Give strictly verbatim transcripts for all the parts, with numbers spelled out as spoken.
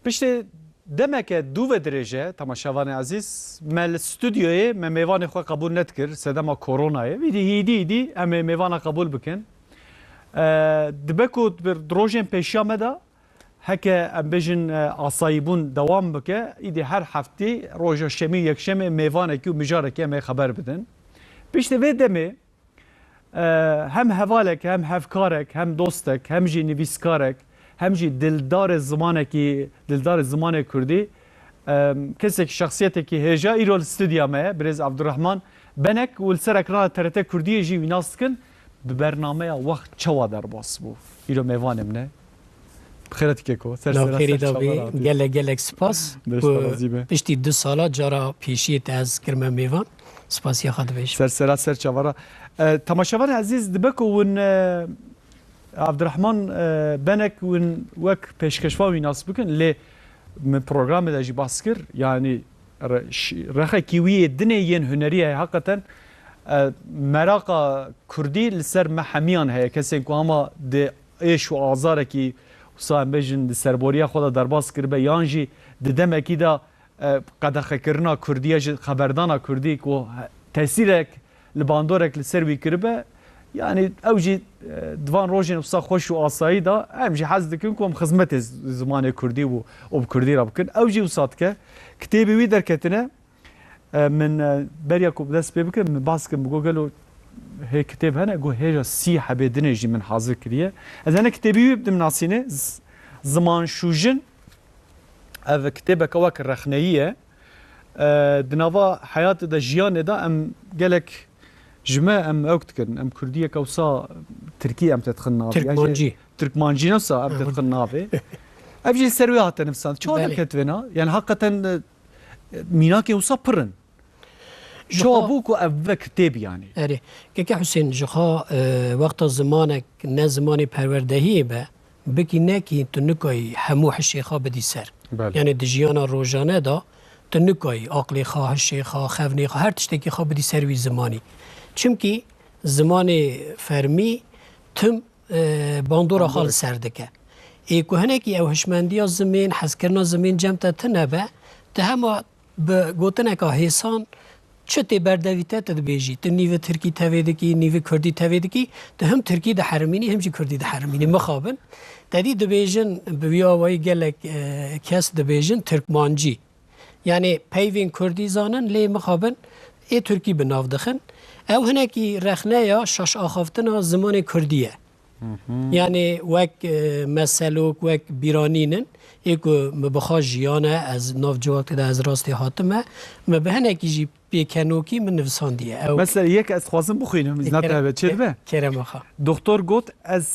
Piştê demeke dû ve dirêj e, temaşevanê ezîz, me li stûdyoyê me mêvanê xwe qebûl nedikir, sedema koronayê. Vîdî hîdî hîdî em ê mêvana qebûl bikin. E, dibe ku di rojên pêşiya me de heke em bêjin, e, asayîbûn dewam bike, îdî her heftî roja şemî û yekşemê mêvanekî û mijarekî em ê xeber bidin. Piştî vê demê, e, hem hevalek, hem hevkarek, hem dostek, hem jî nivîskarek, hem jî dildarê zimanekî, dildarê zimanê kurdî, e, kesek, şexsiyetekî hêja îro li stûdya me ye, birêz Abdurrahman Benek, û li ser ekrana T R T Kurdiyê jî wî nas dikin. Bi bernameya Wext Çawa derbas bû. Îro mêvanê min e. Bi xêretî keko. Ser Nav sera xêrî ser da çava bî, ratî. Gelek gelek spas. Dest ku razî be. Piştî du sala cara pêşiyê te ez kirme mêvan. Spasiya xwe dibêjim. Ser sera ser çava ra. E, temaşevanê ezîz, dibe ku hûn, e, Abdurrahman, e, Benek hûn wek pêşkeşvan wî nas bikin, lê min programê de jî bas kir, yanî re-, ş-, rexekî wî yê dinê yên hunerî heye. Heqeten, e, meraqa kurdî li ser me hemiyan heye. Kesên ku hema di êş û azarekî, wisa em bêjin, di serboriya xwe de derbas kiribe, yan jî di demekî de, e, qedexekirina kurdî ya jî xeberdana kurdî ku he-, tesîrek li bandorek li ser wî kiribe, yanî ew jî, e, di van rojên wisa xweş û asayî de em jî hez dikin ku em xizmetê z-, zimanê kurdî û, û bi kurdî re bikin. Ew jî wisa dike. Kitêbê wî derketine, e, min, e, beriya ku bi dest pê bikim, min bas kirim, bi got gelo hê kitêb hene, got hêja sî hebê dinê jî min hazir kiriye. Ez hene kitêbî wî bidim nasînê, Z-, Ziman Şûjin, ev kitêbeke wek rexneyî ye. E, di nava heyatê de, jiyanê de em gelek ji me em ewk dikirin. Em kurdiyeke wisa tirkî em tedixin navê. Ya jî Tirkmancî. Tirkmancî ne wisa em Hı hı. tedixin navê. Ev jî li ser wê hate nivîsandin. Çawa Belê. derket vêna? Yani hakikaten, e, mînakên wisa pir in. Ji Çawa xwe bû ku ev ve kitêb yanî? Erê. Keke Husên, ji xwe, e, wexta zimanek ne zimanê perwerdehiyê be, bikî nekî tu nikayî hemû hişê xwe bidî ser. Belê. Yani di jiyana rojane de tu nikayî aqlê xwe, hişê xwe, xevnê xwe, her tiştekî xwe bidî ser wî zimanî. Çimkî zimanê fermî tim, e, bandora xwe Bandora. li ser dike. Ê ku hinekî ew hişmendiya zimên, hezkirina zimên cem te tune be, tu hema bi gotineka hêsan çi tê berdevî te, tu dibêjî. Tu nîvî tirkî tevê dikî, nîvî kurdî tevê dikî, tu him tirkî diherimînî, him jî kurdî diherimînî. Mixabin. Te dî dibêjin, bi wî awayî gelek, e, kes dibêjin tirkmancî. Yani peyvên kurdî zanin, lê mixabin ê tirkî bi nav dixin. Ew hinekî rexneya şaşaxaftina zimanê kurdî ye. Hı hı. Yani wek, e, meselok, wek bîranîn in. Ê ku min bi xwe jiyane, ez nav civakê de ez rastê hatime, min bi hinekî jî pêkenokî min nivisandiye. Ew Mesela yek ez dixwazim bixwînim, îznat Kere-, hebe, çê dibe? Kerema xwe. Doktor got, ez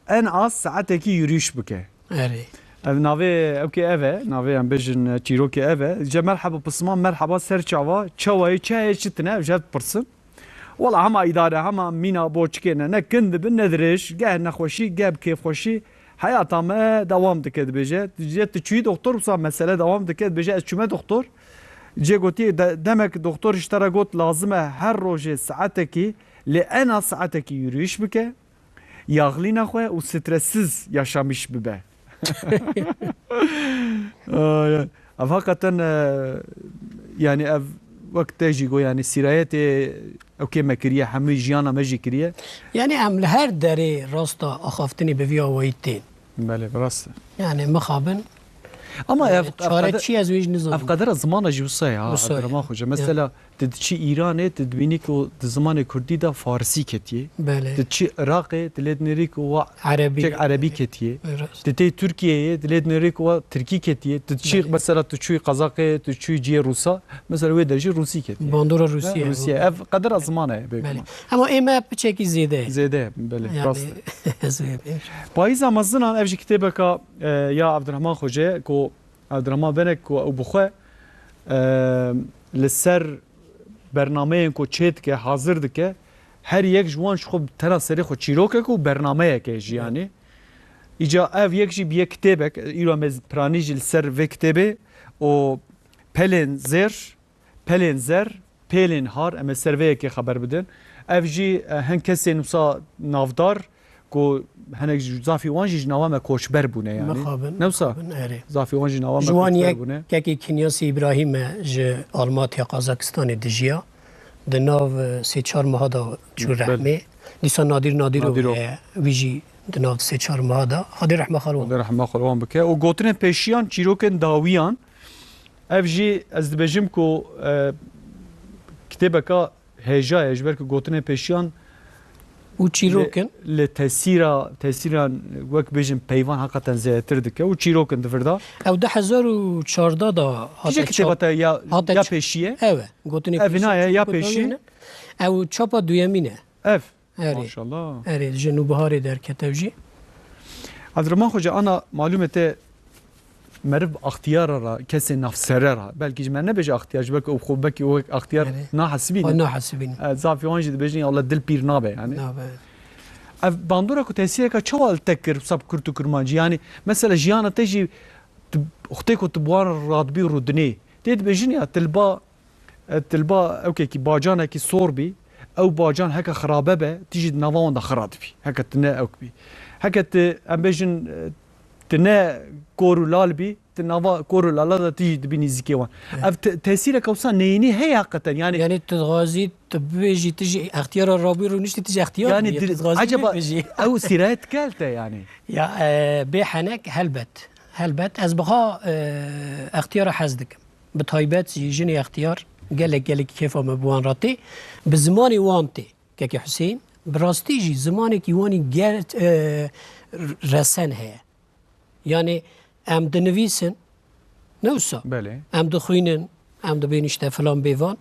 en az saetekî yürüyüş bike. Erê. Ev navê, ew kê ev e, navê em bêjin, e, çîrokê ev e. Ji merheba pisman, merheba ser çava, çawayê, çayê çi tine, ev ji hev dipirsin. Wela hema îdare, hema mîna boçikê ne, ne kin dibin, ne dirêj, geh nexweşî, geh bi kêfxweşî, heyata me dewam dike, dibêje. Dibêje, tu çûyî doktor, wisa mesele dewam dike, dibêje, ez çûme doktor. Cê gotiye, de-, demek doktor ji te re got, lazim e her rojê saetekî, lê en az saetekî yürüyüş bike. Yağlî nexwe û stressiz yaşamış bibe. Ay, ay. Ev hakikaten, e, yani ev wek te jî got, yani sîrayetê ew kê me kiriye, hemû jiyana me jî kiriye. Yani em li her derê rasta axaftinê bi vî awayî tên. Belê, bi rast e. Yani mixabin, Ama e, ev, ev çare qede-, çi ez wê jî nizanim. Ev qedera zimana jî wisa ye, ha, Wisa ye. Abdurrahman Xoca. Ya. Mesela, tu diçî Îranê, tu dibînî ku di zimanê kurdî de farisî ketiye. Belê. Tu diçî Iraqê, tu lê dinêrî ku wa Erebî. Çek erebî ketiye. Rast. Tu tê Tirkiyeyê, tu lê dinêrî ku wa tirkî ketiye. Tu diçî, Belê. mesela, tu çûyî Qazaqê, tu çûyî cihê Rûsa, mesela, wê de jî rûsî ketiye. Bandora Rûsiyê. Rûsiyê. Ev qedera zimana ye, bêguman. Belê. Ama ê me piçekî zêde ye. Zêde ye, belê, Yani, rast e. ez wê bêjim. Payîza Mezinan, ev jî kitêbeka, e, ya Abdurrahman Xoce ku Abdurrahman Benek ku ew bi xwe, e, li ser bernameyên ku çê dike, hazir dike, her yek ji wan ji xwe tena serê xwe çîrokek û bernameyek e jî yanî. Îca ev yek jî bûye kitêbek, îro em ê piranî jî li ser vê kitêbê û pelên zêr, pelên zer, pêlên har, em ê ser vê yekê xeber bidin. Ev jî, e, hin kesên wisa navdar ku hinek ji zafî wan jî ji nava me koçber bûne yani. Mixabin, Ne wisa? Mixabin, erê. Zafî wan jî nava me Ji wan koçber bûne. Yekekî Kinyasî Îbrahîm e, ji Almatya Qazakistanê dijiya. Di nav, e, sê çar meha da çû Belê. Rehmê. Dîsa Nadir Nadirov Nadirov. Heye, wî jî di nav sê çar meha da. Xwedê rehme xal wan. Xwedê rehme xal wan bike. Û gotinên pêşiyan, çîrokên dawiyan, ev jî ez dibêjim ku, e, kitêbeka hêja ye, ji ber ku gotinên pêşiyan Û çîrok in. Li tesîra, tesîra wek bêjin peyvan heqeten zêdetir dike û çîrok in di vir de. Ew du hezar û çardeh da hate Kîje kitêba çap-, te ya, hate ya ç-, pêşî ye? Ew e. Gotinên Ev pêşiyan vîna ye, ya çîrok pêşî? Ew çapa duyemîn e. Ev. Erê. Maşallah. Erê, ji Nûbiharê derket ev jî. Abdurrahman Xoca, ana malûmê te meriv axtiyara ra, kesê navsere ra, belkî ji me nebêje axtiyar, ji ber ku ew xwe belkî wek axtiyar Erê. Nahesibînin. Xwe nahesibînin. E, zafî wan jî dibêjin, ya Allah dil pîr nabe yani. Nabe. Ev bandora ku tesîreka çawa li te kir, wisa bi kurt û kurmancî? Yani, mesela jiyana te jî tu, wextê ku tu bi wan re radibî rûdinê, tê dibêjin ya, tu li ba E, tilba ewkekî bacanekî sor bî, ew bacan heke xirabe be, tu jî di nava wan de xira dibî. Heke tu ne ewk bî. Heke tu, em bêjin, e, tu ne kor û lal bî, tu nava kor û lala de tu jî dibî nêzîkê wan. Evet. Ev te-, tesîreke wisa neyînî heye heqeten. Yani Yani tu dixwazî tu bibêjî, tu jî extiyara rabî rûniştî, tu jî extiyar Yani bûyî, tu di-, dixwazî acaba bibêjî. Ew sîrayet dike li te yani? Ya, e, bê henek helbet. Helbet. Ez bixa, e, extiyara hez dikim. Bi taybet jî jinê extiyar gelek, gelek kêfa me bi wan re tê. Bi zimanê wan tê. Kekê Husên, bi rastî jî zimanekî wan î ger-, e, resen heye. Yanî em dinivîsin, ne wisa? Belê. Em dixwînin, em dibên îşte filan bêvan.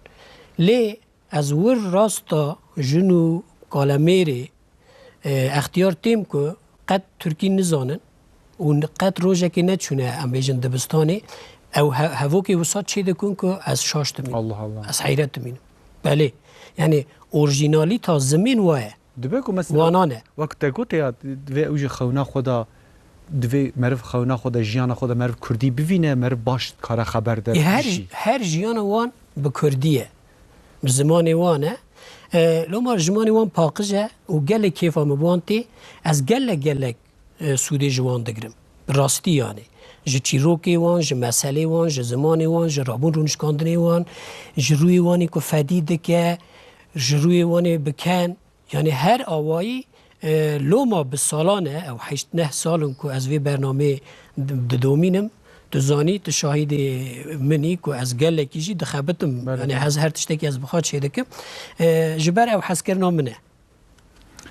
Lê ez wir rasta jin û kalemêrê, e, extiyar têm ku qet tirkî nizanin û n-, qet rojekê neçûne, em bêjin dibistanê, ew he-, hevokê wisa çêdikin ku ez şaş dimînim. Allah Allah. Ez heyret dimînim. Belê. Yani orjînalîta zimên wa ye. Dibe ku mesela Wana ne. Wek te gote ya, divê ew jî xewna xwe de, divê meriv xewna xwe de, jiyana xwe de meriv kurdî bivîne, meriv baş dikare xeber de Ê, her, bijî. Her jiyana wan bi kurdî ye. Bi zimanê wan e. E, loma zimanê wan paqij e û gelek kêfa min bi wan tê. Ez gelek gelek, e, sûdê ji wan digirim. Bi rastî yanî. Ji çîrokê wan, ji meselê wan, ji zimanê wan, ji rabûn rûnişkandinê wan, ji rûyê wan ê ku fedî dike, ji rûyê wan ê bi ken. Yanî her awayî, e, loma bi salan e, ew heşt neh sal in ku ez vê bernameyê di-, didomînim. Tu zanî, tu şahidê min î ku ez gelekî jî dixebitim. Belê. Yanî ez her tiştekî ez bi xwe çêdikim. E, ji ber ew hezkirina min e.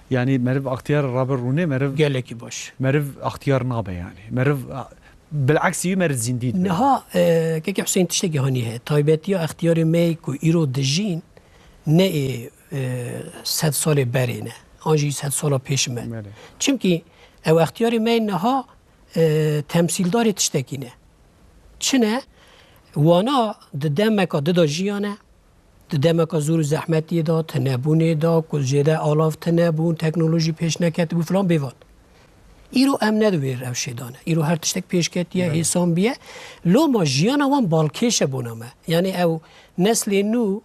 Yanî meriv axtiyar rabe rûnê, meriv Gelekî baş. Meriv axtiyar nabe yanî. Meriv, a, bileksî wî meriv zîndî dibe. Niha, e, Keke Husên, tiştekî hanî heye. Taybetiya extiyarê me yê ku îro dijîn ne ê, e, sed salê berê ne. An jî sed sala pêş me. Belê. Çimkî ew extiyarê me yê niha, e, temsîldarê tiştekî ne. Çi ne? Wana di demeka di de jiyane, di demeka zor û zehmetiyê de, tinebûnê de, ku jêde alav tinebûn, teknolojî pêş neketibû filan bêvan. Îro em ne di wê rewşê de ne. Îro her tiştek pêş ketiye, Belê. Hêsan biye. Loma jiyana wan balkêş e bona me. Yanî ew neslê nû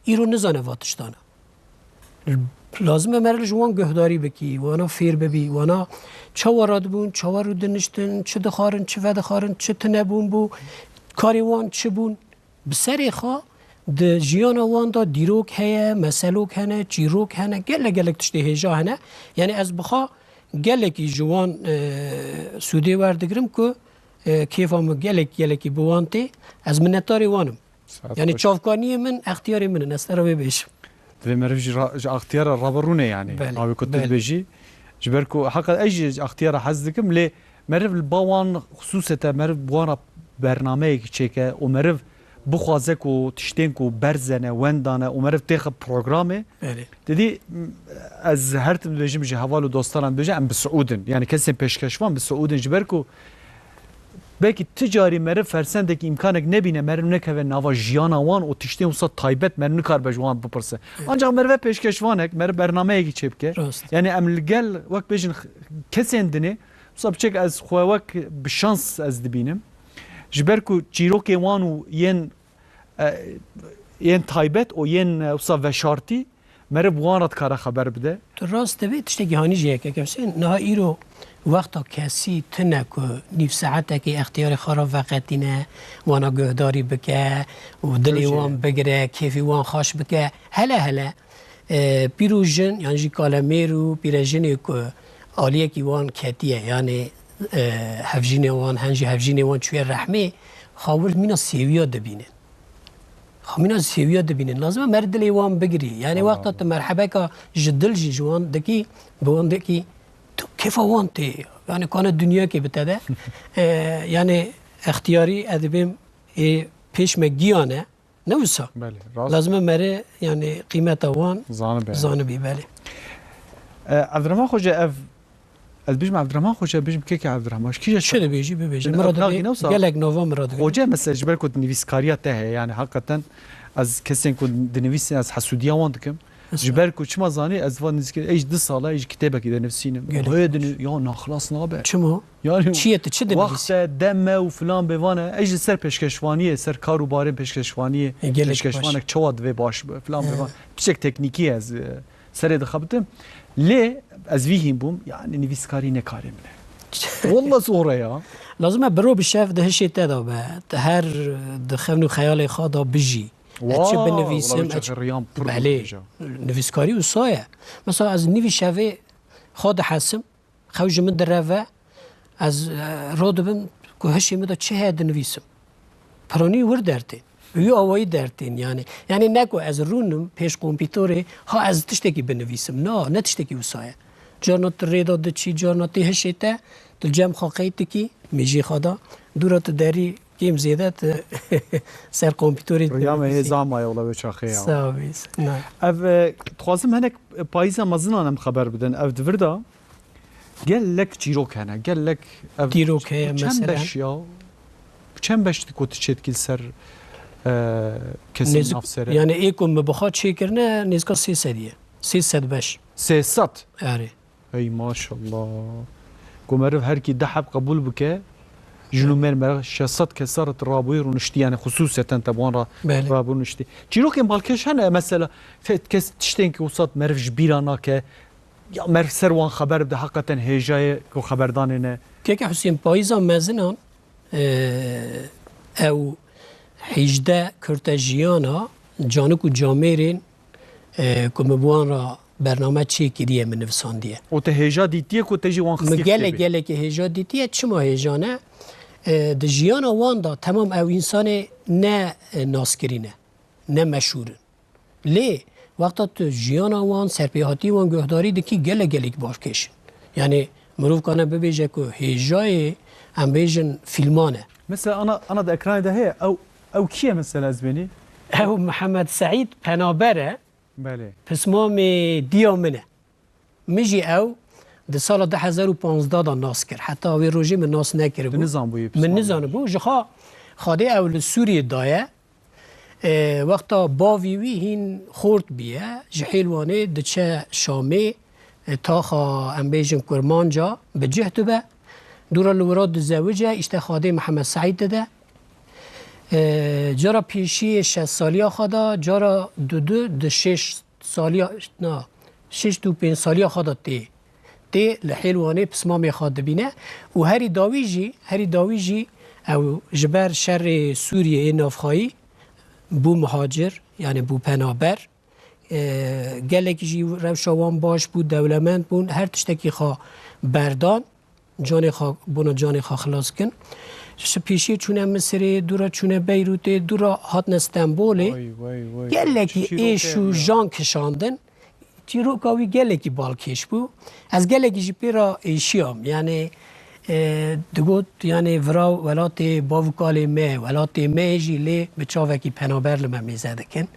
îro nizane va tiştana. Lazim e meriv ji wan guhdarî bikî, wana fêr bibî, wana çawa radibûn, çawa rûdiniştin, çi dixwarin, çi vedixwarin, çi tinebûn bû, karê wan çi bûn. Bi serê xwe di jiyana wan de dîrok heye, meselok hene, çîrok hene, gelek gelek tiştê hêja hene. Yanî ez bi xwe gelekî ji wan, e, sûdê werdigirim ku, e, kêfa min gelek gelekî bi wan tê. Ez minetdarê wan im. Saet Yanî xweş. Çavkaniyê min, extiyarê min in, ez te re wê bêjim. Divê meriv ji ra-, ji axtiyara rabe rûne yanî. Belê, Awê ku tu belê. Dibêjî. Ji ber ku heqa ez jî ji axtiyara hez dikim, lê meriv li ba wan xisûsete meriv bi wan re bernameyekî çêke û meriv bixwaze ku tiştên ku berze ne, wenda ne û meriv têxe programê. Belê. Didî, m-, ez her tim dibêjim ji heval û dostana dibêjim, em bi siûd in. Yanî kesên pêşkeşvan bi siûd in. Ji ber ku Belkî ti carî meriv fersendekî îmkanek nebîne, meriv nekeve nava jiyana wan û tiştên wisa taybet meriv nikaribe ji wan bipirse. Evet. Ancak merive pêşkeşvanek, meriv bernameyekî çêbike. Rast. Yani em li gel wek bêjin x-, kesên dinê, wisa biçek ez xwe wek bi şans ez dibînim. Ji ber ku çîrokên wan û yên, e, yên taybet û yên, e, wisa veşartî Meriv bi wan re dikare xeber bide? Tu rast dibê, tiştekî hanî jî heye keke Husên. Niha îro wexta kesî tune ku nîv saetekê extiyarê xwe re veqetîne, wana guhdarî bike û dilê Ew jî wan ye. bigire, kêfî wan xweş bike. Hele hele, e, pîr û jin, yan jî kalemêr û pîrejinê ku aliyekî wan ketiye, yanê, e, hevjînê wan, hen jî hevjînê wan çûye rehmê, xawir mîna sêwiya dibînin. Xwe mîna sêwiya dibînin. Lazim e meriv dilê wan bigirî. Yani Allah wexta Allah. tu merhebeka ji dil jî ji wan dikî, bi wan dikî, tu kêfa wan tê. Yani kane dinyakê bi te de. E, yani extiyarî ez dibêm ê pêş me giyan e. Ne wisa? Belê, rast. Lazim e meriv yani qîmeta wan Zanibe. zanibî, belê. E, Evdiraman Xoce ev, ez bijim Evdiraman Xoce, bijim keke Evdiraman. Kîje Çi dibêjî, bibêjî. Min Min ra ev dibê, nagî ne wisa? gelek nava min ra dibê. Xoce mesela ji ber ku nivîskariya te heye, yani hakikaten ez kesên ku dinivîsin, ez hesûdiya wan dikim. Ji ber ku çima zanî, ez van nizîkê, ej du sala, ej kitêbekî de nivîsînim. Gelek Heye baş. dini-, ya naxlas nabe. Çima? Yani Çi ye tu, çi dinivîsî? Wext e, dem e û filan bê van e. Ej li ser pêşkeşvaniyê, ser kar û barên pêşkeşvaniyê, E, gelek pêşkeşvanek baş. çawa divê baş be, filan bê E. van. Piçek teknîkî ez, e, serê dixebitim. Lê ez vî hîn bûm, yani nivîskarî ne karê min e. Wallah zor e ya. Lazim e biro bi şev di hişê te de be. Te her di xevn û xeyalê xwe de bijî. E çi Wa, binivîsim, wala e çi çaxê riyam pir bû Belê. dîja. Nivîskarî wisa ye. Mesela ez nîvî şevê xwe dihesim, xew ji min direve, ez, e, ro dibim ku hişê min de çi heye dinivîsim. Piranî wir dertên. Wî awayî dertên yani. Yani ne ku ez rûnim pêş kompîtorê, ha ez tiştekî binivîsim. Na, ne tiştekî wisa ye. Carna tu rê de diçî, carna tê hişê te, tu cem xwe qeyd dikî, mêjê xwe de. Dûra tu derî kêm zêde tu ser kompîtorê Riya me hê dinivîsî. zama ye wala wê çaxê ya. Sağ ol. Na. Ev, e, dixwazim hinek payîza mezin em xeber bidin. Ev di vir de gelek çîrok hene, gelek ev Dîrok heye çend mesela. beş ya? Çend beş di ku tu çêdikî li ser, e, kesên Nêzik-, navsere? yani ê ku min bi xwe çêkirine nêzika sê sed ye. Sê sed beş. Sê sed? Erê. Hey maşallah. Ku meriv her kî du heb qebûl bike, jin û mêr meriv şeş sed kesa re tu rabûyî rûniştî, yani xusûsiyeten te bi wan re Belê. rabû niştî. Çîrokên balkêş hene mesela, te kes tiştên ku wisa meriv ji bîra nake, ya meriv ser wan xeber bide, heqeten hêjayê ku xeberdanê ne. Keke Husên, payîza mezinan, e, ew hîjdeh kurte jiyana, canik û camêrên, e, ku min bi wan re bername çêkiriye, min nivisandiye. Û te hêja dîtiye ku te jî wan Min xistiye gelek, kitêbê? gelekî hêja dîtiye. Çima hêja ne? E, di jiyana wan de temam ew însanê ne, e, naskirî ne, ne meşhûr in. Lê wexta tu jiyana wan, serpêhatî wan guhdarî dikî, gelek gelek balkêş in. Yani mirov kane bibêje ku hêjayê, em bêjin, fîlman e. Mesela ana, ana di ekranê de heye, ew, ew kî ye mesela ez bênî? Ew Mihemed Seîd Penaber e. Belê. Pismamê diya min e. Min jî ew di sala du hezar û panzdeh de nas kir. Heta wê rojê min nas nekiribû. Tu nizanbûyî Min pismamê? nizanibû. Ji xwe Xwedê ew li Sûriyê daye. E, wexta bavî wî hîn xort bûye, ji Hêlwanê diçe Şamê, e, taxa, em bêjin, Kurmanca bi cih dibe. Dûra li wira dizewice, îşte Xwedê Mihemed Seîd dide. E, cara pêşiyê şeş saliya xwe de, cara dudu di şêş saliya, na, şêst û pênc saliya xwe de tê. Tê li Hêlwanê pismamê xwe dibîne û herî dawî jî, herî dawî jî ew ji ber şerê Sûriyeyê navxweyî bû muhacir, yani bû penaber. E, gelek jî rewşa wan baş bû, dewlemend bûn, her tiştekî xwe berdan. Canê xwe, bona canê xwe xilas kin. Ji pêşiyê çûne Misirê, dûra çûne Beyrûtê, dûra hatine Stenbolê. Vay, vay, vay. Gelekî Çi çîrok êş e û ya. jan kişandin. Çîroka wî gelekî balkêş bû. Ez gelekî jî pê re êşiyam. Yani, e, digot, yani, vira welatê bav û kalê me, welatê me jî lê bi çavekî penaber li me mêze dikin.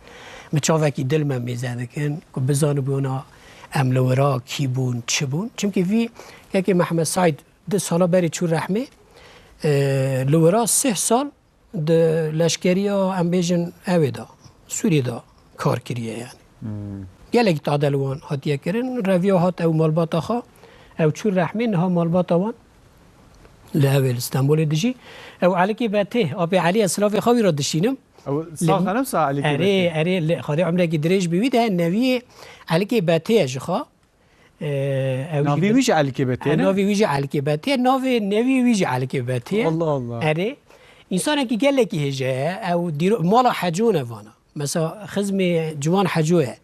Bi çavekî dil me mêze dikin. Ku bizanibûna em li wira kî bûn, çi bûn. Çimkî vî yekê Mehmed Saîd du sala berê çû rehmê, e, li wira sih sal di leşkeriya, em bêjin, ewê de, Sûriyê de kar kiriye yani. Hmm. Gelekî tade li wan hatiye kirin, reviya hat ew malbata xwe, ew çû rehmê, niha malbata wan li ewê li Stenbolê dijî. Ew Elikê Betê, apê Elî, ez silavê xwe wî re dişînim. Ew sax e, ne wisa Elîkê Erê, Betê? Erê, li Xwedê umrekî dirêj bi wî de neviyê Elîkê Betê ye ji xwe. Ee, ew Navê jî wî jî Elîkê Betê e, ne? Navê wî jî Elîkê Betê ye, navê neviyê wî jî Elîkê Betê ye. Allah Allah. Erê. Însanekî gelekî hêje ye. Ew dîro-, mala Heco ne vana. Mesela xizmê ciwan Heco ye.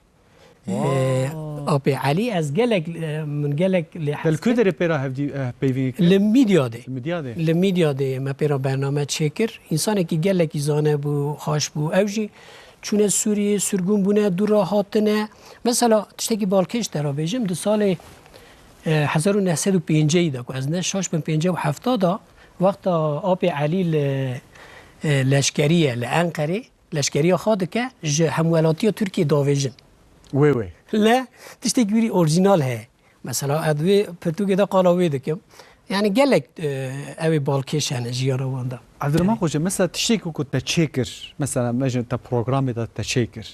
Ee, Apê Elî, ez gelek, e, min gelek lê Te li hez ku kir. Derê pê re hevdî, eh, peyvîn kir? Li Midyadê. Li Midyadê? Li Midyadê me pê re bername çêkir. Însanekî gelekî zane bû, xweş bû. Ew jî çûne Sûriyê, sirgûn bûne, dû re hatine. Mesela tiştekî balkêş te re bêjim, di salê, e, hezar û neh sed û pêncî de ku ez ne şaş bim, pêncî û heft de, wexta Apê Elî li, e, leşkerî ye, li Enqerê, leşkeriya xwe dike, ji hemwelatiya Tirkiyê davêjin. Wê wê. Le tiştekî wî orîjînal heye. Mesela ez vê pirtûkê de qala wê dikim. Yani gelek, e, ew ê balkêş hene jiyana wan de. Evdirman Xoce, mesela tiştekî ku te çêkir, mesela me ji te programê de te çêkir.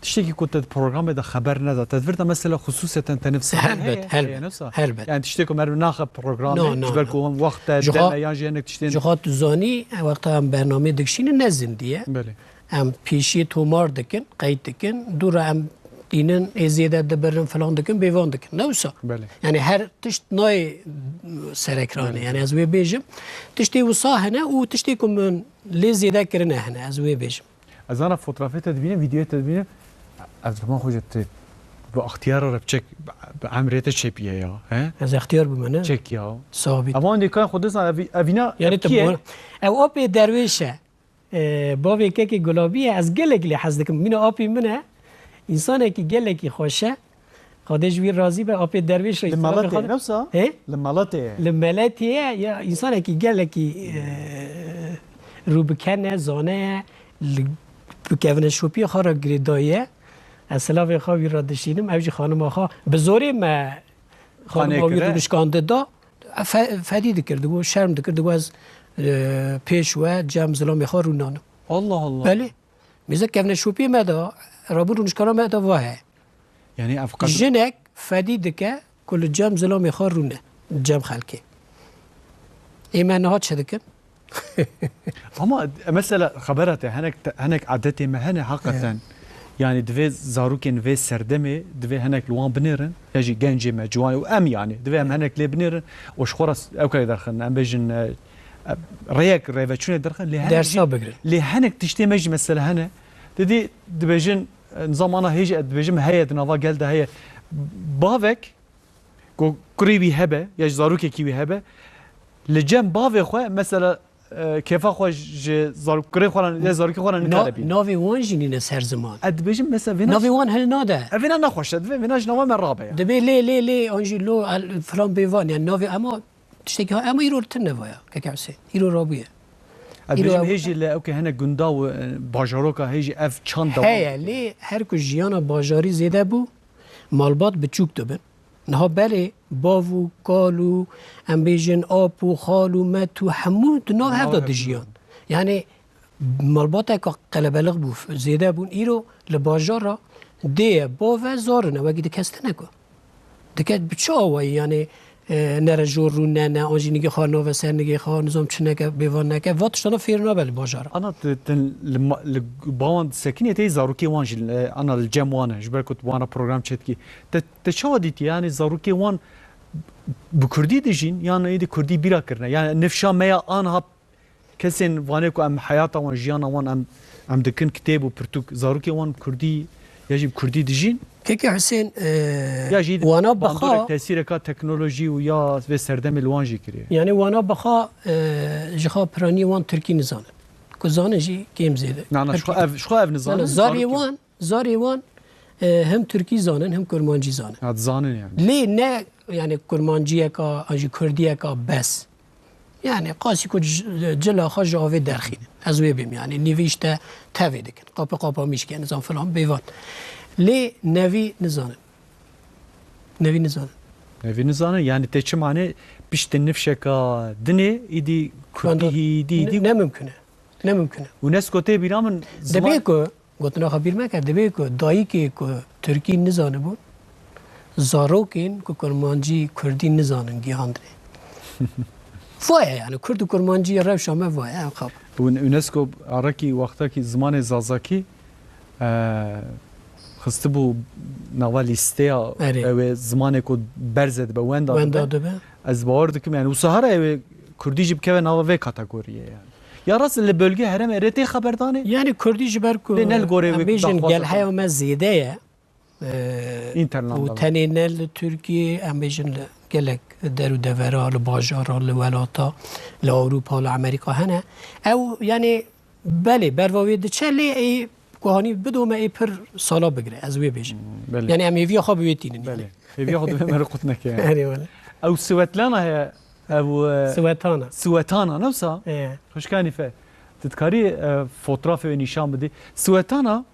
Tiştekî ku te programê de xeber neda, te vir de mesela xusûsiyeten te nivîsandin heye, Helbet, heye helbet, nivîsa? Helbet. Yani tiştê ku meriv naxe programê, No, no, ji ber no. ku hûn wext te Ji xwe, dene yan jî hinek tiştên ji xwe tu zanî, wexta em bernameyê dikişînin ne zindî ye. Belê. Em pêşiyê tomar dikin, qeyd dikin, dû re em tînin ê zêde dibirin, filan dikin, bêvan dikin. Ne wisa? Belê. Yani her tişt nayê serekranê. Belê. Yani ez wê bêjim, tiştê wisa hene û tiştê ku min lê zêde kirine hene, ez wê bêjim. Ez ana fotografê te dibînim, vîdeoyê te dibînim. Evdirman Xoce, tu bi extiyara re biçek, bi emrê te çêpiye ya, he? Ez extiyar bûme, ne? Çek ya. Sabît. Ev an dîkan xwe dizan, ev, evîna Yani ev tu kî ye? bu-, ew Apê Derwêş e. E, bavê kekê Gulabî ye. Ez gelek lê hez dikim. Mîna apî min e. Însanekî gelekî xweş e. Xwedê ji wî razî be, Apê Derwêş re Li îstirafê Meletê, xwe ne wisa? Hê? Li Meletê ye. Li Meletê ye, ya însanekî gelekî, e, rûbikene, zane ye, li, bi kevneşopiya xwe re girêdayî ye. Ez silavê xwe wî re dişînim, ew jî xanima xwe bi zorê me xanima wî Qanê kire. rûnişkandida. Fe-, fedî dikir, digo şerm dikir, digo ez, e, pêş we cem zilamê xwe rûnanim. Allah Allah. Belê. Mêze kevneşopiyê me de, rabû rûnişkana me de va heye. Yani ev qed- Jinek fedî dike ku li cem zilamê xwe rûne, cem xelkê. Ê me niha çi dikin? Ama mesela xebera te, hinek te, hinek edetê me hene heqeten. Evet. Yani divê zarokên vê serdemê, divê hinek li wan binêrin, ya jî gencê me, ciwanê û em yani, divê em hinek lê binêrin û ji xwe re s-, ew kadar derxin, em bêjin, e, e, rêyek rêveçûnê derxin, lê hinek Dersa jî, bigirin. lê hinek tiştê me jî mesela hene. Didî dibêjin, e, nizam ana hêj, e, dibêjim heye, di nava gel de heye. Bavek, ku kurê wî hebe, ya ji zarokekî wî hebe, li cem bavê xwe, mesela, e, kêfa xwe ji zarok-, kurê xwe re, ya zarokê xwe re Na-, nikare bîne. Navê wan jî nîne ser ziman. Ez dibêjim, mesela, vêna Navê wan hil nade. Ev vêna nexweş e, divê vêna ji nava me rabe ya. Dibê lê, lê, lê, an jî lo, el, filan bêvan, yani navê, ama tiştekî ha, ama îro tune vaya, keke Husên. Îro rabûye. Ez Îro dibêjim, ew hê jî li ewke hinek gunda û, e, bajaroka hê jî ev çand dewam Heye, dike. Lê her ku jiyana bajarî zêde bû, malbat biçûk dibin. Niha belê bav û kal û, em bêjin, ap û xal û met û hemû di nav hev de dijiyan. Yani malbateka qelebelix bû, zêde bûn. Îro li bajara dê ye, bav e, zarin e, wekî di kes tune ku. Dike bi çi awayî, yani, e, nere jor rû ne, ne, an jî nigê xwe nave ser nigê xwe, nizam çi neke, bêvan neke, va tiştana fêr nabe li bajara. Ana tu, tu li ma-, li bawan disekinî, tê zarokê wan jî, e, ana li cem wan e, ji ber ku tu wana program çêdikî. Te, te çawa dîtî? Yani zarokê wan bi kurdî dijîn, yan êdî kurdî bîra kirine? Yani nifşa me ya anha kesên vanê ku em heyata wan, jiyana wan em, em dikin kitêb û pirtûk, zarokê wan kurdî ya jî bi kurdî dijîn? Keke Husên, e, Ya jî wana bandorek bixa tesîreka teknolojî û ya vê serdemê li wan jî kiriye. Yani wana bixa, e, ji xwe piranî wan tirkî nizanin. Ku zanin jî kêm zêde. Na, na, ji xwe ev, ji xwe ev nizanin, Zarokê wan, zarê wan, e, hem tirkî zanin, hem kurmancî zanin. Ha, dizanin yani. Lê ne, yani kurmanciyeka, an jî kurdiyeka bes. Yani qasî ku c-, cila xwe ji avê derxînin. Ez wê bêm yani. Nîvî işte tevê dikin. Qapa qapa mişke, nizam filan bêvan. Lê nevî nizanin. Nevî nizanin. Nevî nizanin, yani tê çi mane piştî nifşeka dinê, îdî kurdî Wenda hî, îdî, ne, îdî ne mimkun e. Ne mimkun e. UNESCO tê bîra min ziman Dibê ku Gotina xwe bîr meke, divê ku dayikê ku tirkî nizanibû, zarokên ku kurmancî kurdî nizanin gihandinê. Vaye yani, kurd û kurmancî rewşa me vaye, em xab. UNESCO arekî wextekî zimanê Zazakî, e, xistibû nava lîsteya Erê. ew ê zimanê ku berze dibe wenda Wenda dibe. dibe. Ez bawer dikim, yani, wisa hara ew ê Kurdî jî bikeve nava vê kategoriyê, yani. Ya rast li bölge herêmê erê tê xeberdanê? Yani, Kurdî ji ber ku Lê ne li gorê em wê bêjin daxwaza gelheya xwe. me zêde ye. Ee, Internal û level. Tenê ne li Tirkiyê, em bêjin li gelek der û devera, li bajara, li welata, li Ewropa, li Amerîka hene. Ew, yani, belê, berva wê diçe, lê ê ku hanî bidome ê pir sala bigire, ez wê bêjim. Hmm, belê. Yani, em hêviya xwe bi wê tînin, yani. Belê. Hêviya xwe divê me re qut neke, yani. Erê, belê. Ew Swetlana heye, ew, e, Swetana. Swetana, ne wisa? Ê. Xwişka Hanife, tu dikarî, e, fotrafê wê nîşan bidî? Swetana,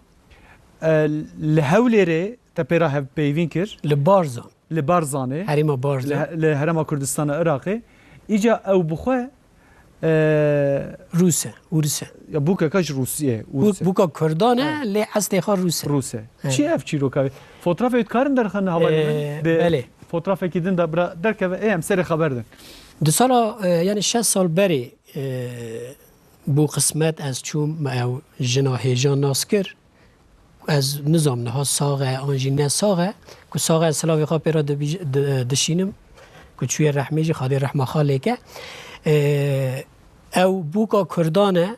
E, li Hewlêrê te pê re hevpeyvîn kir. Li Barzan. Li Barzanê. Herêma Barzan. Li he-, li Herêma Kurdistana Iraqê. Îca ew bi xwe, e, Rûs e, Ûrs e. Ya bûkeka ji Rûsiyê, Ûrs e. Bûk-, bûka Kurdan e, Ha. lê eslê xwe Rûs e. Rûs e. Evet. Çi ev çîroka wê? Fotrafê wê dikarin derxin hevalê min? E, Dê belê. Fotrafekî din de bira derkeve, ê em serê xeber din. Di sala, e, yani şeş sal berê, e, bû qismet, ez çûm, me ew jina hêja nas kir. Ez nizam niha sax e an jî ne sax e, ku sax e, silavê xwe pê re dibîj-, di-, dişînim, ku çûye rehmê jî, Xwedê rehma xwe lê ke. Ee, ew bûka Kurdan e,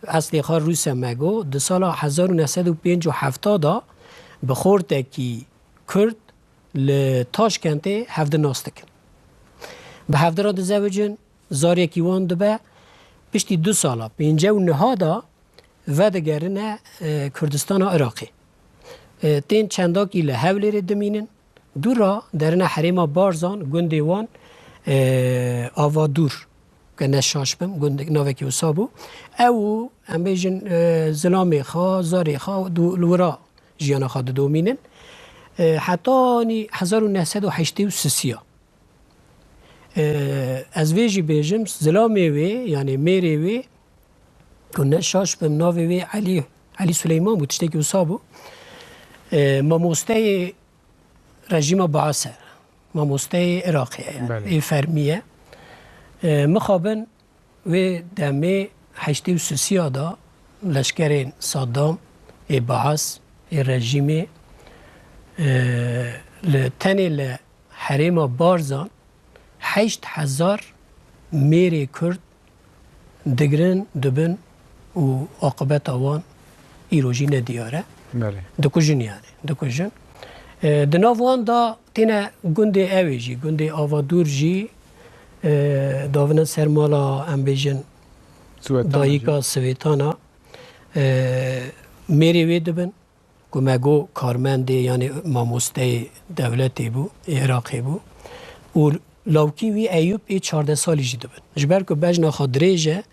eslê xwe Rûs e me got, di sala hezar û neh sed û pênc û heft de bi xortekî Kurd li Taşkentê hevdi nas dikin. Bi hevdi re dizewicin, zarekî wan dibe, piştî du sala, pêncî û neh de vedigerine, e, Kurdistana Iraqê. E, tên çendakî li Hewlêrê dimînin, dû ra derine herêma Barzan, gundê wan, e, Avadûr, ke ne şaş bim, gundek navekî wisa bû. Ew û, em bêjin, e, zilamê xwe, zarê xwe, dû-, li wira jiyana xwe didomînin. E, hetanî hezar û neh sed û heştê û sisiya. Ee, ez vê jî bêjim, zilamê wê, yanî mêrê wê, ku ne şaş bim, navê wê Elî, Elî Suleyman bû, tiştekî wisa bû. Ee, mamosteyê rejîma Baas e. Mamosteyê Iraqê ye, yani, Belê. ê fermî ye. Ee, mixabin Wê demê heştê û sisiya de leşkerên Saddam, ê Baas, ê rejîmê, e, li tenê li herêma Barzan heşt hezar mêrê Kurd digirin dibin û aqibeta wan îro jî nediyar e. Belê. Dikujin yani, dikujin. E, di nav wan de têne gundê ew ê jî, gundê Avadûr jî, e, davine ser mala, em bêjin, Swêtana dayika jî. Swêtana, e, mêrê wê dibin, ku me got karmendê, yanî mamosteyê dewletê bû, ê Iraqê bû. Û lawkî wî Eyûp ê çardeh salî jî dibin. Ji ber ku bejna xwe dirêj e,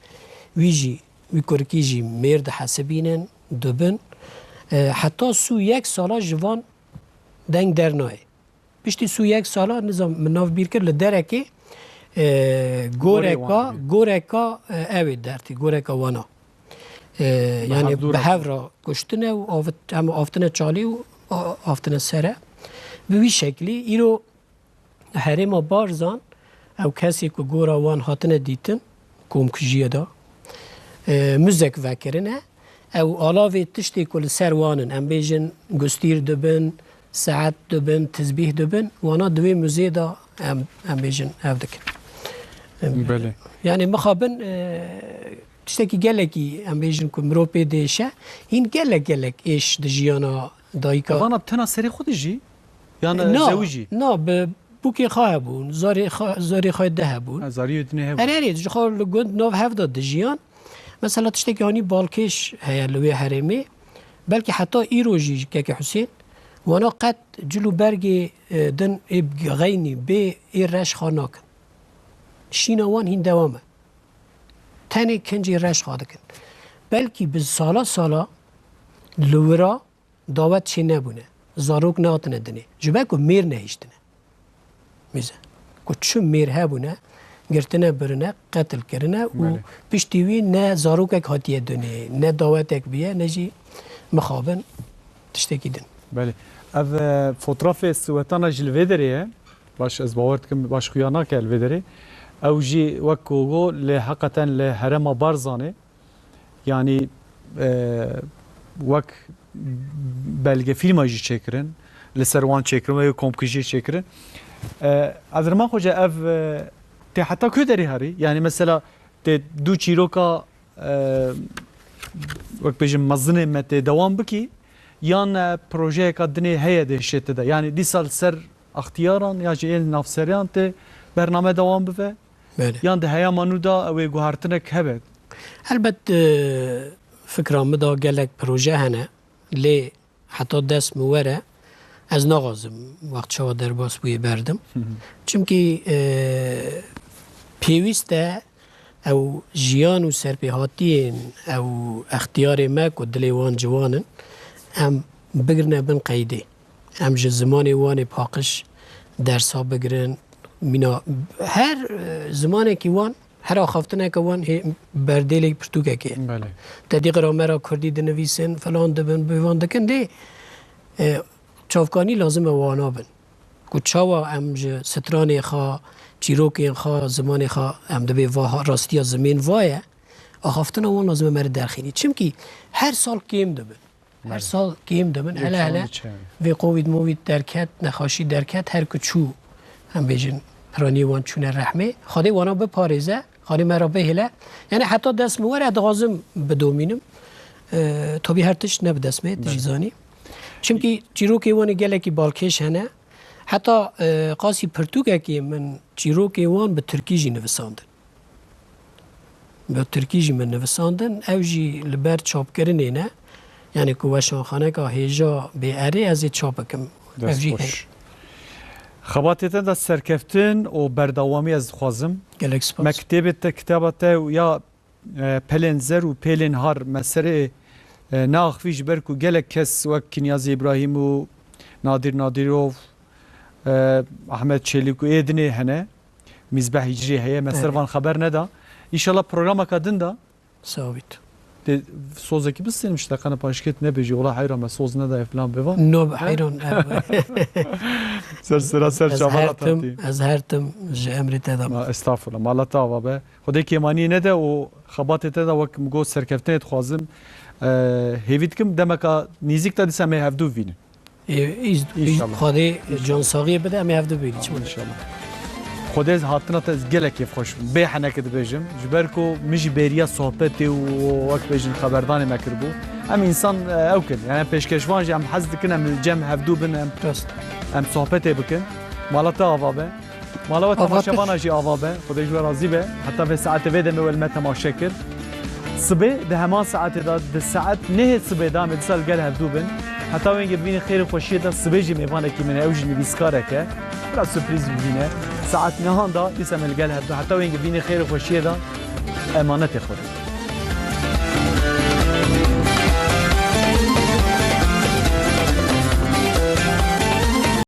wî jî, wî kurikî jî mêr dihesibînin, dibin. E, heta sî û yek sala ji van deng dernayê. Piştî sî û yek sala, nizam min nav bîr kir, li derekê, e, Gorê wan goreka, hebû. Goreka, e, ew ê dertî, goreka wana. E, Bi yani hevdû bi re hev re kuştine û avit-, em avtine çalî û a-, avtine sere. Bi wî şeklî îro herêma Barzan, ew kesê ku gora wan hatine dîtin, komkujiyê de, e, muzek vekirine. Ew alavê tiştê ku li ser wan in, em bêjin gustîr dibin, saet dibin, tizbîh dibin, wana di wê muzê de em, em bêjin ev dikin. Em, Belê. Yani mixabin, e, tiştekî gelekî em bêjin ku mirov pê diêşe, hîn gelek gelek êş di jiyana dayika. Vana bi tena serê xwe dijî? Yan Na, zewijî? Na, bi bûkê xwe hebûn, zarê xwe, zarê xwe de hebûn. Ha, zariyê dinê hebûn. Erê, erê, ji xwe li gund nav hev de dijiyan. Mesela tiştekî hanî balkêş heye li wê herêmê. Belkî heta îro jî keke Husên, wana qet cil û bergê, e, din ê xeynî bê ê reş xwe nakin. Şîna wan hîn dewam e. Tenê kincê reş xwe dikin. Belkî bi sala sala li wira dawet çê nebûne. Zarok nehatine dinê. Ji ber ku mêr nehiştine. Mîze. Ku çi mêr hebûne, girtine birine, qetil kirine û Belê. piştî wî ne zarokek hatiye dinê, ne dawetek bûye, ne jî mixabin tiştekî din. Belê. Ev, e, fotrafê Swetana jî li vê derê ye. Baş, ez bawer dikim, baş xuya nake li vê derê. Ew jî wek ku got, li heqeten li herêma Barzanê, Yanî, e, wek belgefîlma jî çêkirin, li ser wan çêkirin, wek komkujiyê çêkirin. E, Evdirman Xoce, ev, e, tê heta ku derê herî? Yanî mesela tê du çîroka, e, wek bêjim mezinê me tê dewam bikî, yan, e, projeyeka dinê heye di hişê te de? Yanî dîsa li ser extiyaran ya jî ên navseriyan tê bername dewam bibe? Belê. Yan di heyama nû de ew ê guhertinek hebe? Helbet, e, fikra min de gelek proje hene, lê heta dest min were, ez naxwazim wext çawa derbas bûyê berdim. Hı hı. Çimkî, e, pêwîst e ew jiyan û serpêhatiyên ew extiyarê me ku dilê wan ciwan in, em bigirine bin qeydê. Em ji zimanê wan ê paqij dersa bigirin. Mîna her, e, zimanekî wan, her axaftineke wan hê berdêlê pirtûkekê ye. Belê. Te dî gramera kurdî dinivîsin, filan dibin, bêvan dikin. Dê, e, çavkanî lazim e wana bin. Ku çawa em ji stranê xwe, çîrokên xwe, zimanê xwe, em dibê va ha-, rastiya zimên va ye, axaftina wan lazim e me re derxînî. Çimkî her sal kêm dibin. Her Evet. sal kêm dibin. Yek Hele sal hele diçe. Vê Covid Movid derket, nexaşî derket, her ku çû, em bêjin, piranî wan çûne rehmê. Xwedê wana biparêze, Xwedê me re bihêle. Yani heta dest min were, dixwazim bidomînim. Ee, tabî her tişt ne bi dest me, tu jî Evet. zanî. Çimkî çîrokê wan ê gelekî balkêş hene. Heta, e, qasî pirtûkekê min çîrokê wan bi tirkî jî nivisandin. Bi tirkî jî min nivisandin. Ew jî li ber çapkirinê ne. Yani ku weşanxaneka hêja bê erê, ez ê çap bikim. Ev Dest jî xweş. heye. Xebatê te de serkeftin û berdewamî ez dixwazim. Gelek spas. Me kitêbê te, kitaba te û ya, e, Pelên Zer û Pêlên Har me serê, e, neaxivî, ji ber ku gelek kes wek Kinyazê Îbrahîm û Nadir Nadirov, e, Ahmet Çelik û ê dinê hene. Mîzbeh Hicrî heye, me ser Erê. van xeber neda. Înşallah programeka din de Sawît. Dê sozekî bistînim, işte qene paşket nebêjî, wela heyran me soz nedaye filan bêvan. No, He? heyran, ev. Ser sera ser Ez çavana her tim, tatî. ez her tim ji emrê te de Ma, estağfurullah, mala te ava be. Xwedê kêmaniyê nede û xebatê te de wek min got serkeftinê dixwazim. Ee, hêvî dikim demeka nîzik de dîsa me hevdû bînin. Ê, îz-, îz-, Înşallah. Xwedê cansaxiyê bide, em ê hevdu bêrî, çima ne? Înşallah. Xwedê hatina te ez gelek kêfxweş bûm. Bê heneke dibêjim. Ji ber ku min jî bêriya sohbetê û wek bêjin xeberdanê me kiribû. Em însan, e, ew kin. Yani pêşkeşvan jî em hez dikin, em li cem hevdû bin, em, Rast. em sohbetê bikin. Mala te ava be. Mala we Ava te. temaşevana jî ava be. Xwedê ji we razî be. Heta vê saetê vê demê we li me temaşe kir. Sibê di heman saetê de, di saet nehê sibê de em ê dîsa li gel hevdû bin. Heta wêngê bibînin xêr û xweşiyê de, sibê jî mêvanekî min e, ew jî nivîskarek e. Bila surprîz bibîne. Saet nehan de dîsa em ê li gel hevdû. Heta wêngê bibînin xêr û xweşiyê de, emanetê Xwedê.